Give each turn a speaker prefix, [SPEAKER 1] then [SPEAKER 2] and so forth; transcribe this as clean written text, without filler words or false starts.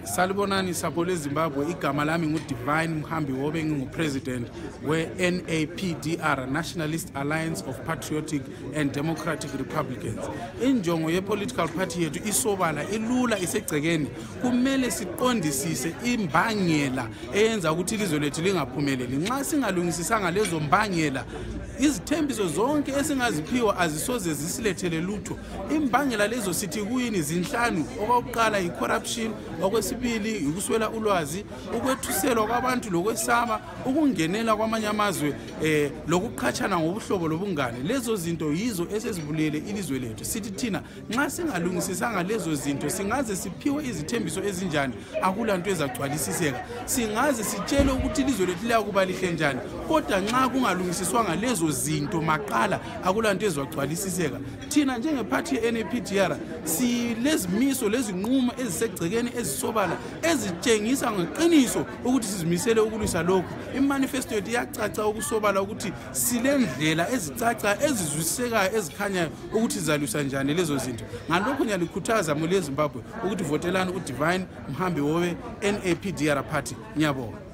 [SPEAKER 1] Salibonani sapole Zimbabwe igama lami nguDivine Mhambi Hove ngingupresident we-NAPDR Nationalist Alliance of Patriotic and Democratic Republicans. Injongo ye-political party yethu isobala ilula isegcekeni kumele siqondisise imbangela eyenza ukuthi ilizwe lethu lingaphumeleli. Nxa singalungisisanga lezo mbangela izithembiso zonke esingaziphiwa azisoze zisilethele lutho. Imbangela lezo sithi kuyini zinhlanu. Okokuqala i-corruption, okwesibili ukuswela ulwazi, ukwethuselwa kwabantu lokwesaba, ukungenela kwamanye amazwe lokuqhatshana ngobuhlobo lobungane. Lezo zinto yizo esezibulele ilizwe lethu. Sithi thina nxa singalungisisanga lezo zinto singaze siphiwe izithembiso ezinjani akulanto ezagcwalisiseka. Singaze sitshele ukuthi ilizwe lethu liyakuba lihle njani, kodwa nxa kungalungisiswanga lezo zinto maqala akulanto ezagcwalisiseka. Thina njengephathi ye-NAPDR silezimiso lezinqumo ezisegcekeni ezisobala ezitshengisa ngeqiniso ukuthi sizimisele ukulwisa lokhu. Imanifesto yethu iyacaca ukusobala ukuthi silendlela ezicaca ezizwisisekayo ezikhanyayo ukuthi sizalwisa njani lezo zinto. Ngalokho ngiyalikhuthaza mu leZimbabwe ukuthi votelani uDivine Mhambi Hove NAPDR party. Ngiyabonga.